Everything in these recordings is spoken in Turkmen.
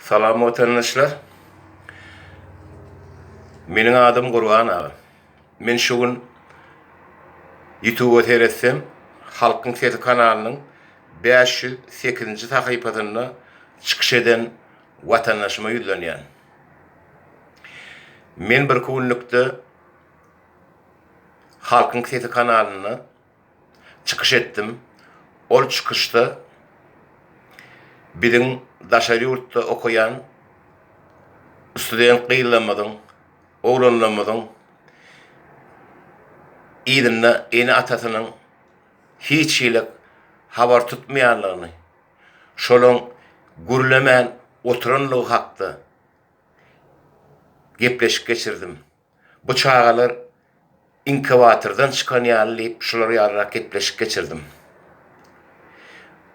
Salam watandaşlar. Meniň adym Gurban aga. Men şu gün YouTube seretsem Halkyň sesi kanalynyň 508-nji sahypasynda çykyş eden watandaşyma ýüzlenýän. Men birki günlükde Halkyň sesi kanalynda çykyş etdim. Ol çykyşda biziň daşary ýurtda okaýan student gyzlarymyzyň, oglanlarymyzyň yzynda ene-atasynyň hiç hili habar tutmaýanlygyny, şolaň gürlemän oturanlygy hakda gepleşik geçirdim. Bu çagalar inkubatordan çykan ýaly diýip şular ýalyrak gepleşik geçirdim.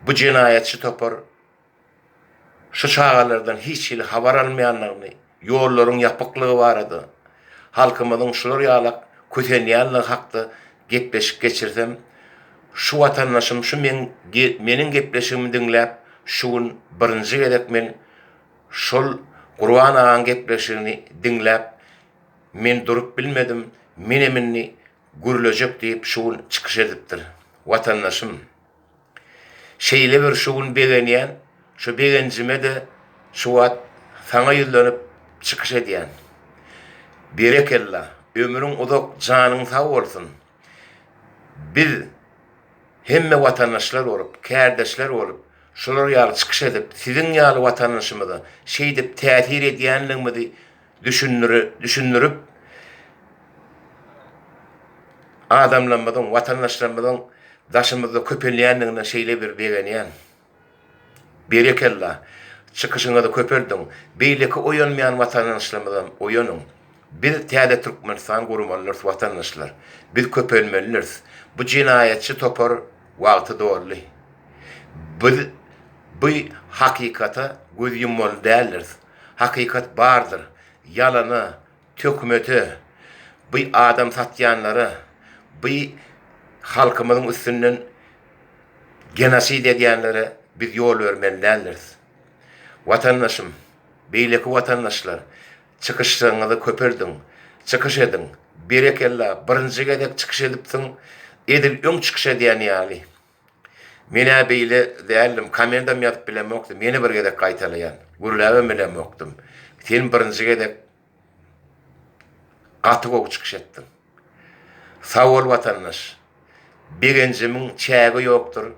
Bu jenaýatçy topar şu çagalardan hiç hili habar almaýanlygyny, ýollaryň ýapyklygy barada, halkymyzyň şular ýalak kösenýänligi hakda gepleşik geçirsem, şu watandaşym şu meň meniň gepleşigimi diňläp şu gün birinji gezek men Şol Gurban agaň gepleşigini diňläp men durup bilmedim, menem indi gürlejek diýip şu gün çykyş edipdir. Watandaşym. Şeýle bir şu gün begenýän, şu begenjime-de şu wagt saňa ýüzlenip çykyş edýän. Berekella, ömrüň uzak, janyň sag bolsun. Biz hemme watandaşlar bolup, kärdeşler bolup, şular ýaly çykyş edip, siziň ýaly watandaşymyza şeýdip täsir edýänligimizi düşündirip, adamlarymyzyň, watandaşlarymyzyň daşymyzda köpelýändigine şeýle bir begenýän. Berekella! Çykyşyňyzy köpeldiň. Beýleki oýanmaýan watandaşlarymyzam oýanyň. Biz täze Türkmenistan gurmalydyrys watandaşlar. Biz köpelmelidiris. Bu jenaýatçy topar wagty doldy. Biz bu hakykata göz ýummaly däldiris. Hakykat bardyr. Ýalana, töhmete, bu adam satýanlara, bu halkymyzyň üstünden Genosid edýänlere biz ýol bermeli däldiris. Watandaşym, beýleki watandaşlar, çykyşlaryňyzy köpeldiň, çykyş ediň. Berekella, birinji gezek çykyş edipsiň, edil öň çykyş edýän ýaly. Men-ä beýle däldim, komendam ýazyp bilemokdym, ýene bir gezek gaýtalaýan, gürläbem bilemokdym. Sen birinji gezek Gaty gowy çykyş etdiň. Sag bol watandaş. Begenjimiň çägi ýokdur.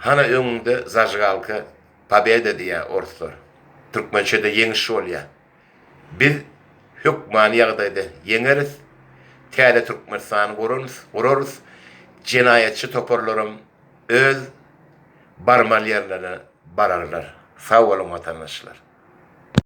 Hana öňüňde zažgalka pobeda diýýär orslar. Türkmençede ýeňiş bolýar. Biz hökmany ýagdaýda ýeňeris. Täze Türkmenistany gurarys. Jenaýatçy toparlaram öz barmaly ýerlerine bararlar. Sag boluň watandaşlar.